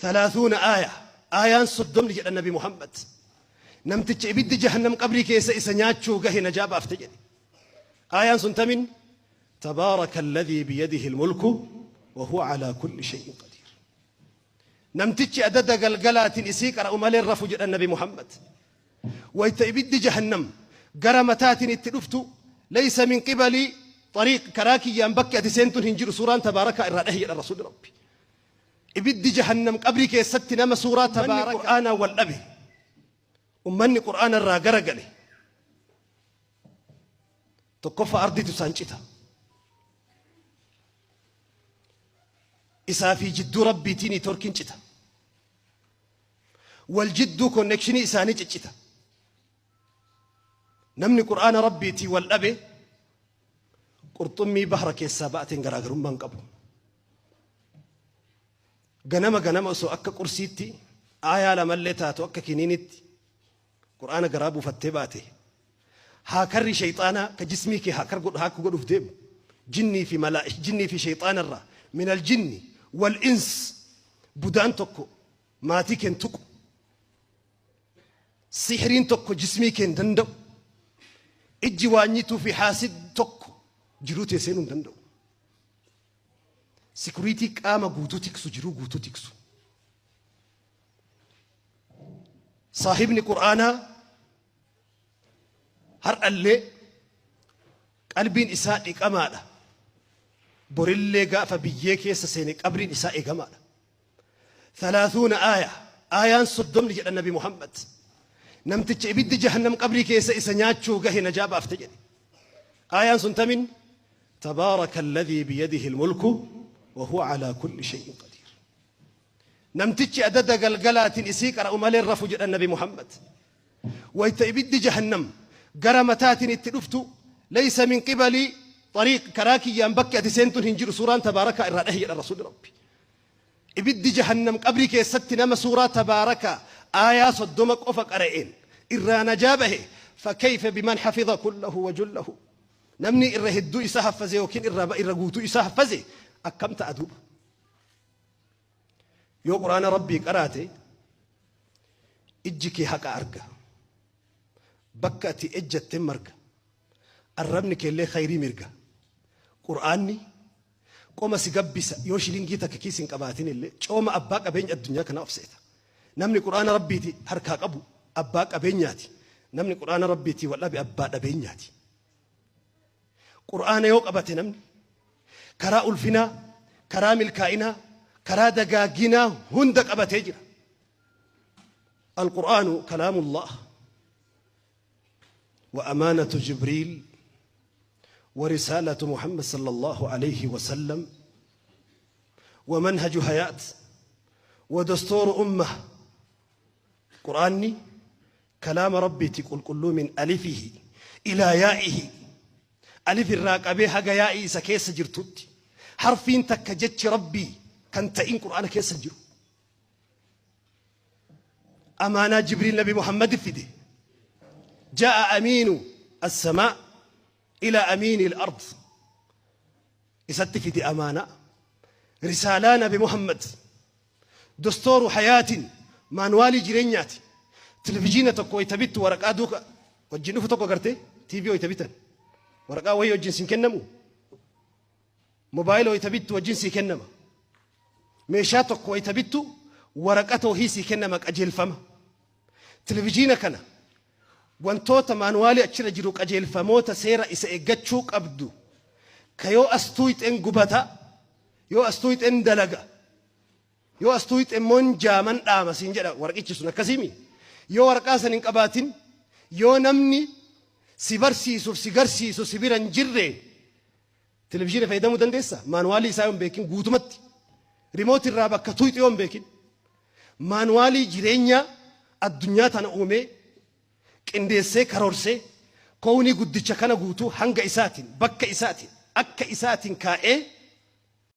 Thalaathuuna aaya, aayaan 30 jedhan Nabi Muhammad. Namticha ibiddi jahannam qabrii keessa isa nyaachuu gahe najaa baafte jedhe. Aayaan sun tamin? Tabaaraka alladhii biyadihi almulku wa huwa alaa kulli shay'in qadiir. Namtichi adada galgalaatiin isii qara'u malee hin rafu jedhan Nabi Muhammad. Wayta ibiddi jahannam gara mataatiin itti dhuftu laysa min qibalii xariiq karaa kiyyaan bakki ati seentun hin jiru suuraan tabaarakaa irraa dhahi jedhan Rasuulli Rabbi. Ibiddi jahannam qabrii keessatti nama suuraa Ummanni tabaaraka Qur'aanaan wal dhabe, ummanni Qur'aana irraa gara gale, tokkoffaa ardiitu isaan cita. Isaa fi jidduu Rabbiitii niitoorkiin cita. Wal jidduu konnekshinii isaanii ciccita. Namni Qur'aana Rabbiitii wal dhabe qurxummii bahra keessaa ba'ateen garaagarummaa hin qabu. Ganama ganama osoo akka qursiitti aayaa lamallee taatu akka kiniinitti Qur'aana garaa buufattee baate haakarri sheyxaanaa ka jismii kee haakar godhu haakku godhuuf deemu jinnii fi malaa jinnii fi sheyxaana irraa minal jinni wal ins budaan tokko maatii keen tuqu sihriin tokko jismii kee hin danda'u ijji waanyituu fi haasid tokko jiruu tee seenuu hin danda'u. Sikuriitii qaama guutuu tiksu jiruu guutuu tiksu. Saahibni Qur'aanaa har'allee qalbiin isaa dhiqamaadha. Borillee gaafa biyyee keessa seene qabriin isaa eegamaadha. Thalaathuuna aaya aayaan 30 jedhan Nabi Muhammad. Namticha ibiddi jahannam qabrii keessa isa nyaachuu gahe najaa baafte jedhe. Aayaan sun tamin? Tabaaraka alladhii biyadihi almulku wa huwa alaa kulli shay'in qadiir. Namtichi adada galgalaatiin isii qara'u malee hin rafu jedhan Nabi Muhammad. Wayta ibiddi jahannam gara mataatiin itti dhuftu laysa min qibalii xariiq karaa kiyyaan bakki ati seentun hin jiru suuraan tabaarakaa irraa dhahi jedhan Rasuulli Rabbi. Ibiddi jahannam qabrii keessatti nama suuraa tabaarakaa aayaa 30 qofa qara'een irraa najaa bahe fakayfa biman hafiza kullahu wa jullahu. Namni irra hedduu isaa haffaze yookiin irra irra guutuu isaa haffaze akkam ta'a duuba? Yoo Qur'aana Rabbii qaraate ijji kee haqa arga. Bakka ati ejjatte marga. Arrabni keellee khayrii mirga. Qur'aanni qoma si gabbisa yoo shilingii takka kiis hin qabaatin illee cooma abbaa qabeenya addunyaa kanaa of seeta. Namni Qur'aana Rabbiiti harkaa qabu abbaa qabeenyaati. Namni Qur'aana Rabbiitii wal dhabe abbaa dhabeenyaati. Qur'aana yoo qabate namni karaa ulfinaa, karaa milkaa'inaa, karaa dagaaginaa hunda qabatee jira. Al-Qur'aanu kalaamullah wa amaanatu Jibriil wa risaalatu Muhammad sallallahu alayhi wa sallam wa manhaju hayaat wa dastuuru ummah. Qur'aanni Kalaama Rabbiiti qulqulluu min alifihi ilaa yaa'ihi alif irraa qabee haga yaa'ii isa keessa jirtutti harfiin takka jechi Rabbii kan ta'in Qur'aana keessa hin jiru. Amaanaa Jibriil Nabi Muhammad fide. Ja'a amiinu as-samaa ila amiini al-ard. Isatti fide amaanaa. Risaalaa Nabi Muhammad Dostooru hayaatiin maanuwaalii jireenyaati. Televizhiina tokko wayita bittu waraqaa duuka wajjin dhufu tokko agartee? TV wayita bitan waraqaa wayii wajjin sin kennamu? Mobaayila wayita bittu wajjin sii kennama. Meeshaa tokko wayita bittu waraqata wahii sii kennama qajeelfama. Televizhiina kana wantoota maanuwaalii achirra jiru qajeelfamoota seera isa eeggachuu qabdu ka yoo as tuuyxeen gubata yoo as tuuyxeen dalaga Yoo as tuuyxe immoo hin jaaman dhaama siin jedha warqichi sun akkasiimi. Yoo waraqaa san hin qabaatin yoo namni si barsiisuuf si garsiisu si bira hin jirre televizhiina fayyadamuu dandeessa? Maanuwaalii isaa yoo hin beekin guutumatti rimooti irraa bakka tuuyxu yoo hin beekin maanuwaalii jireenyaa addunyaa tana uumee qindeessee karoorsee kownii guddicha kana guutuu hanga isaatiin bakka isaatiin akka isaatiin kaa'ee